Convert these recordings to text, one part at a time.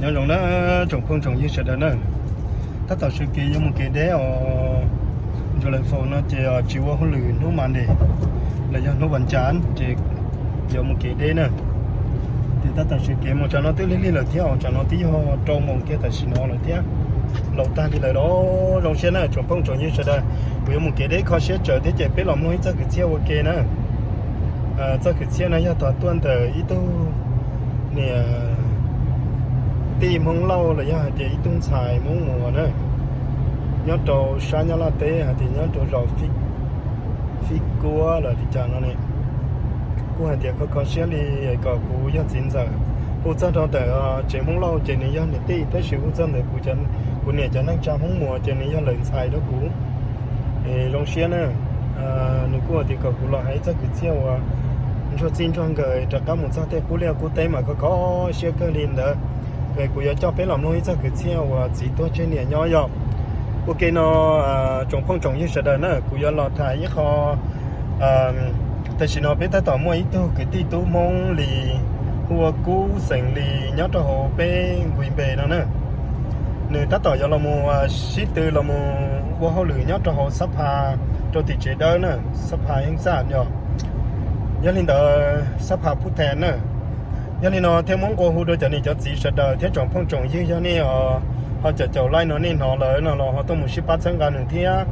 Nyob zoo na tsoom phooj tsoom ywg sawv daws na, tab tom sawv kev yuav mus kev deb os. Ntsuas lawm faus no ces tsis ua hauj lwm hnub Monday los yog hnub vas cas ces yuav mus kev deb na. Ces tab tom sawv kev mus, tsam no twb lig lig lawm thiab os, tsam no twb yog rau moos kiag tam sim no lawm thiab, laus tag li lawm los zoo siab na tsoom phooj tsoom ywg sawv daws. Kuv yuav mus kev deb kho siab tsawv thiab ces peb los mloog ib txoj kwv txhiaj ua ke na. Txoj kwv txhiaj no yog tog tuaj ntawm ib tug niam tij Hmoob Lauj los yog hais tias ib tug ntxhais Hmoob Muas na, nyob rau sab Nyab Laj teb hais tias nyob rau zos Fib Kuab los li cas no ne. Kuj hais tias kho kho siab li kom kuv yog txiv ntxawm hu txog rau ntawm tsev Hmoob Lauj ces nws yog niam tij, tab sis hu txog ntawm kuv, kuv niam cov neej tsa Hmoob Muas ces nws yog lawv ntxhais rau kuv. Es zoo siab na, nws kuj hais tias kom kuv los hais ib txoj kwv txhiaj uas ntsuag txij ntsuag nkawm rov qab mus txog tej qub liaj qub teb mas kho kho siab kawg li ntawd. Es kuv yuav coj peb los mloog ib txoj kwv txhiaj uas txiv tuag tseg niam nyob yog. Ua ke no tsoom phooj tsoom ywg sawv daws na, kuv yuav los tham ib qho. Tam sim no peb tab tom muaj ib tug kwv tij tub Hmoob Lis hu ua Kub xeem Lis nyob rau hauv peb Nqui Npe no na. Nws tab tom yuav los mus sib tw los mus ua hauj lwm nyob rau hauv xab pha rau tim tsev dawb na, xab pha Heej Xaj yog. Yog li ntawd xab pha Phub Then na. Yog li no thiaj muab nqua hu rau cov niam cov txiv sawv daws thiab tsoom phooj tsoom ywg, yog nej ho caum caum laij no nej hnov lawm no los ho tuaj mus sib pab txhawb nqa nws thiab.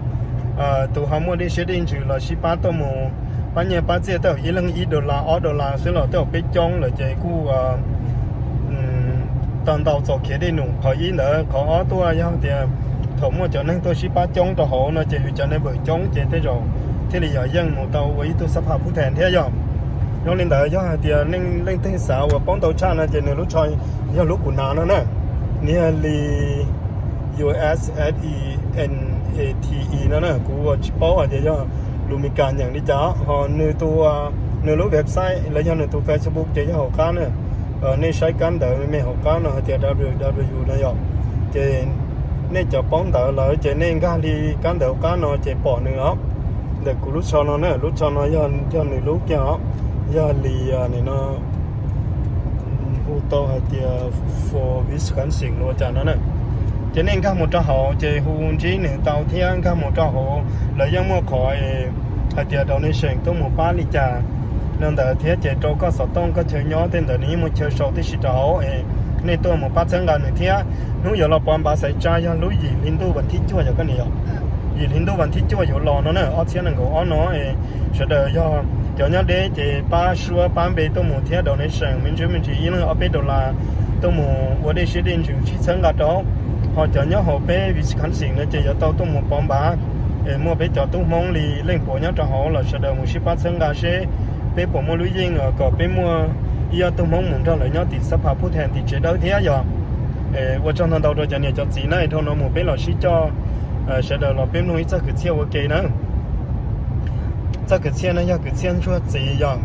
Tus ho muaj dej siab dej ntsws los sib pab tuaj mus pab nyiaj pab txiaj, tej zaum ib leeg ib dollar ob dollar xwb los tej zaum peb coob lawm ces kuj tau ntau txaus khiav dej num. Qhov ib ntawd, qhov ob tuaj yog tias thaum muaj cov neeg tuaj sib pab coob rau hauv no ces yus cov neighbor coob ces tej zaum thiaj li yog yeej mus tau ua ib tug xab pha Phub Then thiab yog. Zoo li ntawd yog hais tias leej twg xav uas paub ntau tshaj no ces nws lub tsho yog lub kuv hnav no na, nws yog Lis, U S L I N A T E no na, kuv ua tsis paub hais tias yog lus Meskas nyeem li cas ho nws tus, nws lub website los yog nws tus Facebook ces yog hauv qab na. Nej saib kab ntawv me me hauv qab no hais tias W W W no yog, ces nej cov paub ntawv lawm ces nej nkag li kab ntawv hauv qab no ces pom nws os. Ntawm kuv lub tsho no na, lub tsho no yog nws lub kiag os, yog Lis no, hu tau hais tias For Wisconsin los cas no na. Ces nej nkag mus rau hauv ces hu ntsib nws tau thiab, nkag mus rau hauv lawv yeej muaj qhov hais tias donation tuaj mus pab li cas no ntawd thiab, ces rau koj xov tooj koj chaw nyob tej ntawd nws yeej muaj chaw sau tib si rau hauv es nej tuaj mus pab txhawb nqa nws thiab. Hnub yuav los pov npav xaiv tsa yog lub yim hli ntuj vas thib cuaj yog koj niam yog, yim hli ntuj vas thib cuaj yuav los no na, ob txhiab nees nkaum ob no es sawv daws yog cov nyob deb ces pab suab pab npe tuaj mus thiab donation me ntsis me ntsis ib leeg ob peb dollar tuaj mus ua dej siab dej ntsws sib txhawb nqa rau. Ho cov nyob hauv peb Wisconsin no ces yuav tau tuaj mus pov npav es muaj peb cov tub Hmoob li leej puav nyob rau hauv los sawv daws mus sib pab txhawb nqa seb peb puas muaj lub yeej kom peb muaj ib ob tug Hmoob mus nrog lawv nyob tim xab pha Phub Then tim tsev dawb thiab yog. Ua tsaug ntau ntau rau cov niam cov txiv na, dhau no mus peb los sib coj sawv daws los peb mloog ib txoj kwv txhiaj ua ke na. Txoj kwv txhiaj no yog kwv txhiaj ntsuag txiv yog.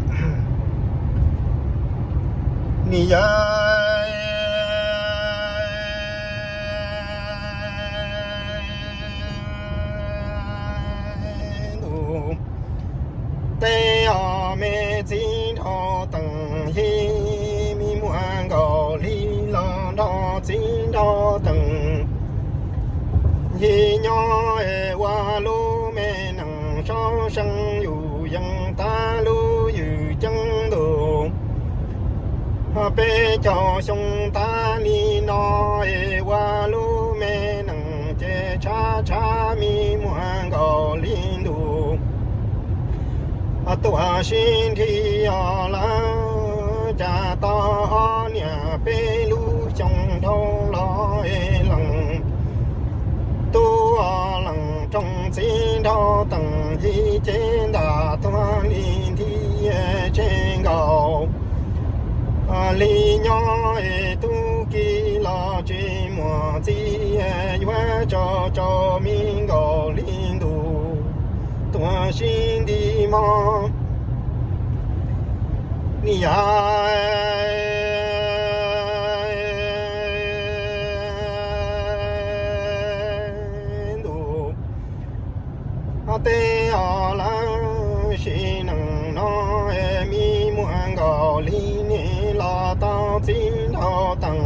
Ni ya ntu tej os me txiv nrho teem yig, me muam nkaus li los nrog txiv nrho teem yig nyob es ua lub me neej sab seev yus yeej tab lub ywm ceeb ntus. Peb caug xyoo tas li no es ua lub me neej ces tshav tshav me muam nkaus li ntus. Tuaj sib nrhiav os lawm cas tau ob niam peb lub xyoo dhau los es lees tub os lees roog txiv nrho teem yig ces ntam tuag li nti tseg nkaus li nyob es tub ki los tsis muaj txiv yuav tso tso me nkaus li ntus tuaj sib nti mog. Ni ya ntu tej os lawm sim neej no me muam nkaus li ne los tau txiv nrho teem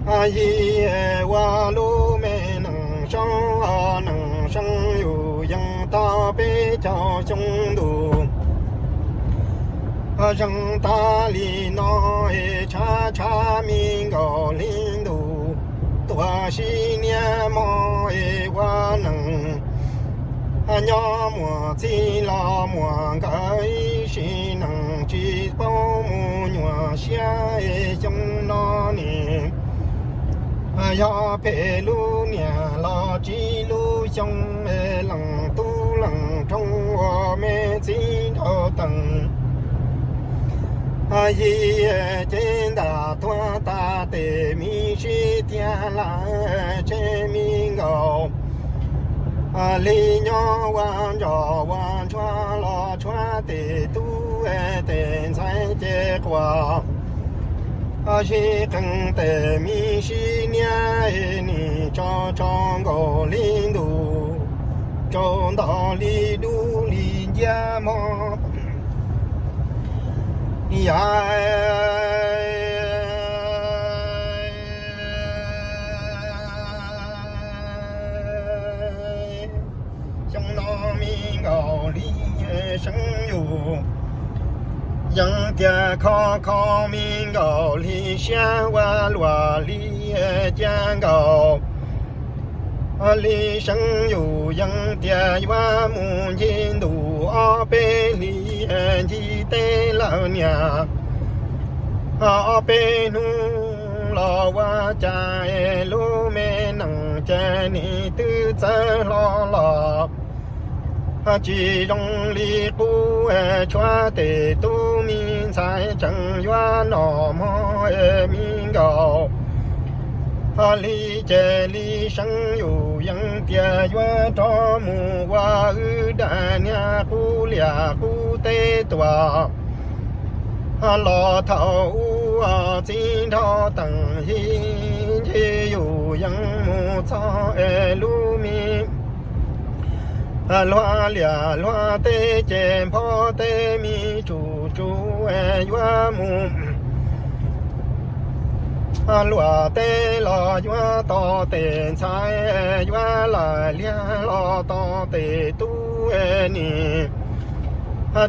Yig ua lub me nees soob, nees soob yus yees tau peb caug xyoo ntuj. Zeeg tag li no es tshav tshav me nkaus li ntuj, tuaj sim niaj hmo es ua neeg. Nyob muaj txij los muaj nkawm ib sim neej, tsis paub mus nyuaj siab es xyoo no ne. Yog phem lub niaj los tsis lub xyoo, leej tub leej rooj ua me txiv nraug teeg. Yig ces ntaj tuag tas tes me sib tiag lawm tseg me nkaus. Li nyob ua ntsoj ua ntsuag los tshuav tes tub tes ntxhais ces quaj. Sib qees tes me sib niaj, nim tso tso nkaus li ntuj, tsaus nto li dub li nciab mog. Yam xyoo no me nkaus li seeb yus, yeej tias kho kho me nkaus li siab ua luaj li cia nkaus. Li seeb yus yeej tias yuav mus ncig ntuj ob peb hlis ncig teb lawm niam. Ob peb hnub los ua cas lub me nees ces nim twb txawv hlo los. Tsis zoo li qub, tshuav tes tub me ntxhais tseem yuav noj mov me nkaus. Li ces li seeb yus yeej tias yuav rov mus ua wb daim niag qub liaj qub teb tuaj. Los thaum ub txiv nraug teeg yig ncig yus yeej mus txog es lub me luag liaj luag teb ces npho teb me tsuj tsuv yuav mus luaj teb los yuav tos tes ntxhais, yuav laim liag los tos tes tub nim.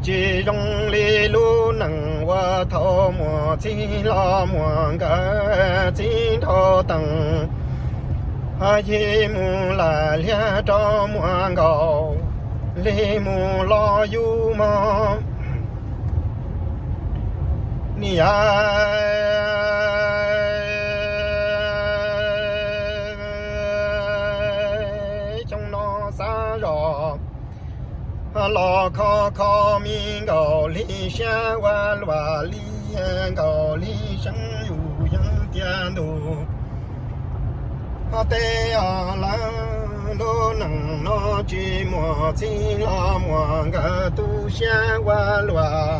Tsis zoo li lub neej uas thaum muaj txij los muaj nkawm txiv nraug teeg. Yig mus laim liag rau muaj nkaus li mus los yus mog. Niam, xyoo no xav zoj los kho kho me nkaus li siab ua luaj li nkaus li seeb yus yeej tias ntuj. Teb os lawv, lub neej no tsis muaj txij los muaj nkawm tu siab ua luaj.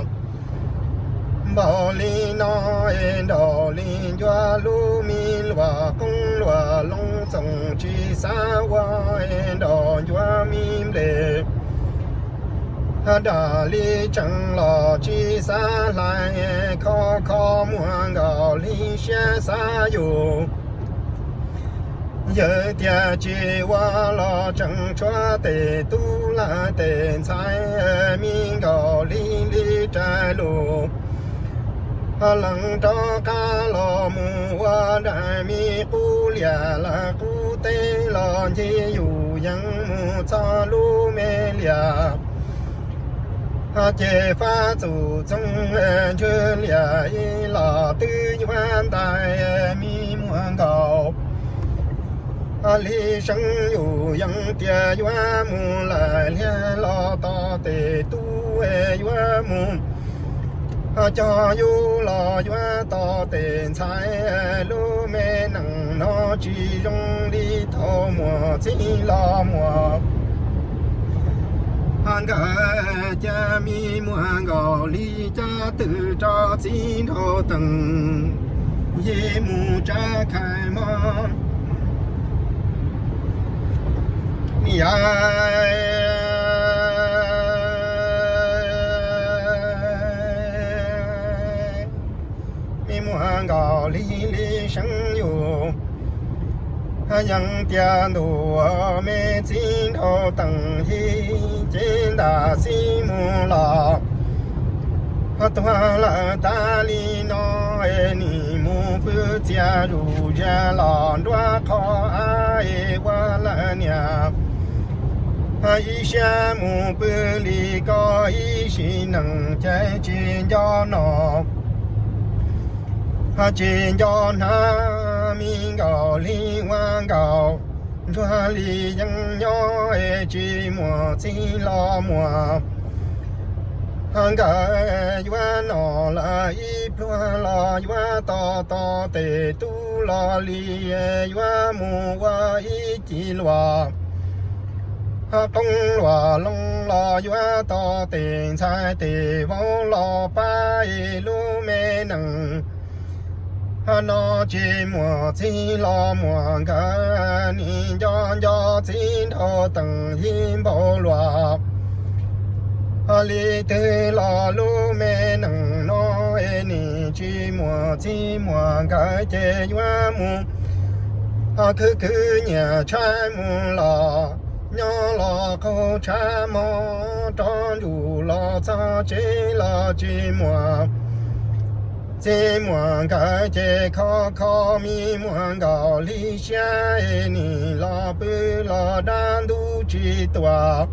Npaum li no es nraum li ncua lub me luaj qoob luaj loo txoos tsis xav ua es nraum ncua me nplej. Dag li tsees los tsis xav hlais, kho kho muaj nkaus li siab xav yus. Yawg tias tsis ua los tseem tshuav tes tub lawm tes ntxhais me nkaus li li rais lus. Lees rov qab los mus ua daim me qub liaj lawm qub teb los ncig yus yeej mus txog lub me liaj. Ces fab txuj txoog ntswg liaj ib los twb yuav ntais me muaj nkaus. Li seeb yus yeej tias yuav mus laim liag los tos tes tub, yuav mus cog yus los yuav tos tes ntxhais. Lub me neej no tsis zoo li thaum muaj txij los muaj nkawm, cas me muaj nkaus li caj twm rau txiv nraug teeg yig mus tsav khais mog. Niam, me muaj nkaus Lig lig seeb yus yeej tias ntuj me txiv nraug teem yig ces ntam txib mus los. Tuag lawm tas li no es nim mus pw txias zuj zus los nruab qhov av es ua lawm niam. Ib siab mus pw li koj ib sim neej ces tsis nco nom. Tsis nco hnav me nkaus li ua nkaus, ntsuag li yeej nyob es tsis muaj txiv los muaj. Nkawd yuav noj lawm ib pluag los yuav tos tos tes tub los li, yuav mus ua ib cim luam. Qoob luam loo los yuav tos tes ntxhais tes vauv los pab es lub me neej no tsis muaj txiv los muaj. Nkawd nim nco nco txiv nraug teem yig npaum luaj li twg los lub me neej no es nim tsis muaj txiv muaj. Nkawd ces yuav mus khwv khwv nyiaj tshaib mus los, nyob los qaug tshav mob rov ntuj los txog tsev los tsis muaj txiv muaj. Nkawd ces kho kho me muag nkaus li siab es nim los pw los dab ntub tsis tuaj.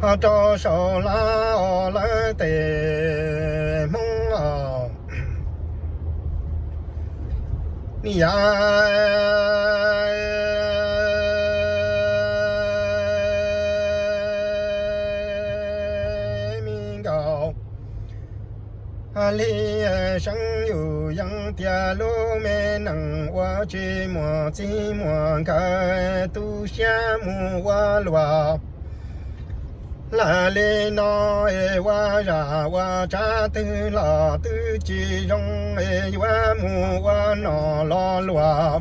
Ho rau saum lawv os lawv tes Hmoob os. Ni yam me nkaus li seeb yus yeej tias lub me neej ua tsis muaj txiv muaj. Nkawd tu siab mus ua luaj lawm li no es ua zam ua tsav twg los twb tsis zoo es yuav mus ua noj los luaj.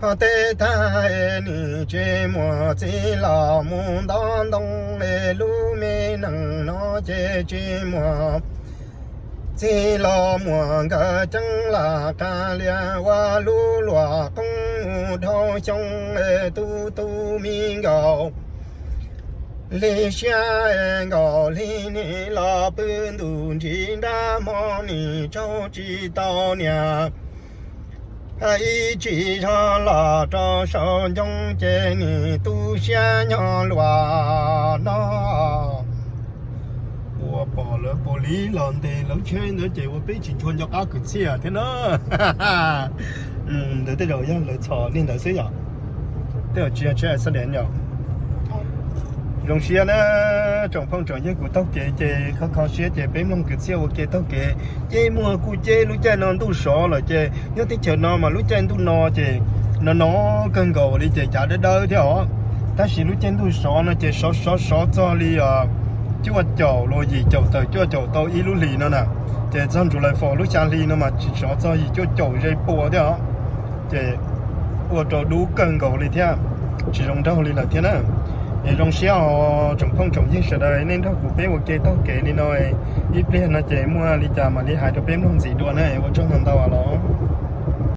Ho tej tag es nim tsis muaj txiv los mus ntov ntoo es lub me neej no ces tsis muaj txiv los muaj. Nkawd ceeb lam qas lias ua lub luam qoob mus dhau xyoo es tu tu me nkaus li siab es nkaus li nim los pw ntuj ntsig nrab hmo nim tsaug tsis tau niam. Ib tsim zog los rau saum ncoo ces nim tu siab nyob luaj no. Ua pom lawv pom li los ntes lawv tsheb ntawd ces ua peb tsis tshua nco qab kwv txhiaj thiab na. Ntawd tej zaum yog lawv txhom li ntawd xwb yom. Tej zaum tsis yog tsheb xab dees yom. Zoo siab na, tsoom phooj tsoom ywg, kuv taug kev ces kho kho siab ces peb mloog kwv txhiaj ua ke taug kev. Ces muag kuj ces lub caij no ntuj sov lawm ces nyob teb chaws no mas lub caij ntuj no ces no no kawg nkaus li ces cav dawb dawb thiab os. Tab sis lub caij ntuj sov no ces sov sov sov txog li cuaj caum los yim caum tawm cuaj caum tau ib lub hlis no na. Ces txog nrug lawm faus lub xya hli no mas tsis sov txog yim cuaj caum ze pua thiab os. Ces ua rau dub kawg nkaus li thiab, tsis zoo nraug li lawm thiab na. Es zoo siab os tsoom phooj tsoom ywg sawv daws nej nrog kuv peb ua ke taug kev li no. Ib pliag no ces muaj li cas mam li hais rau peb mloog ntxiv dua na, ua tsaug ntau ntau los.